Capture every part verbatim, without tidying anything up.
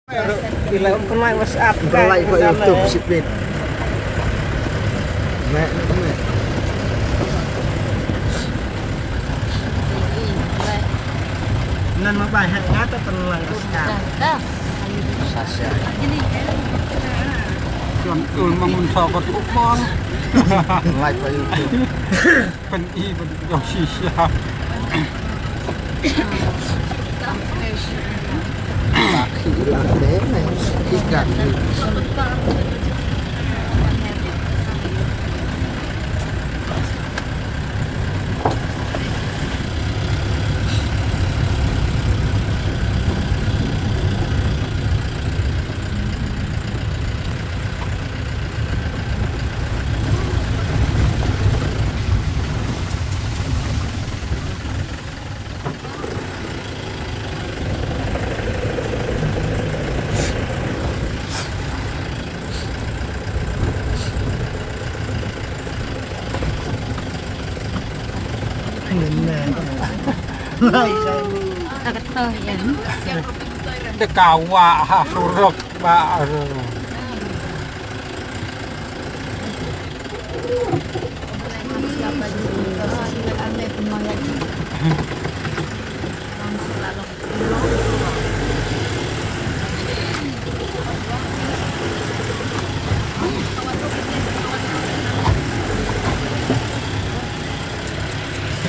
Ila kumai WhatsApp. Like pa YouTube sipit. Mek na mek. Nan ma bai hak ngata pen like WhatsApp. Sasha. Suan tul mang mun sabat kupon. Like pa YouTube. Pen i pen jong shisha. Kata kata ya. Dekawa ha surok ba.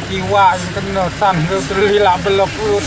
Ki wa kan no san lo trili la belok lut.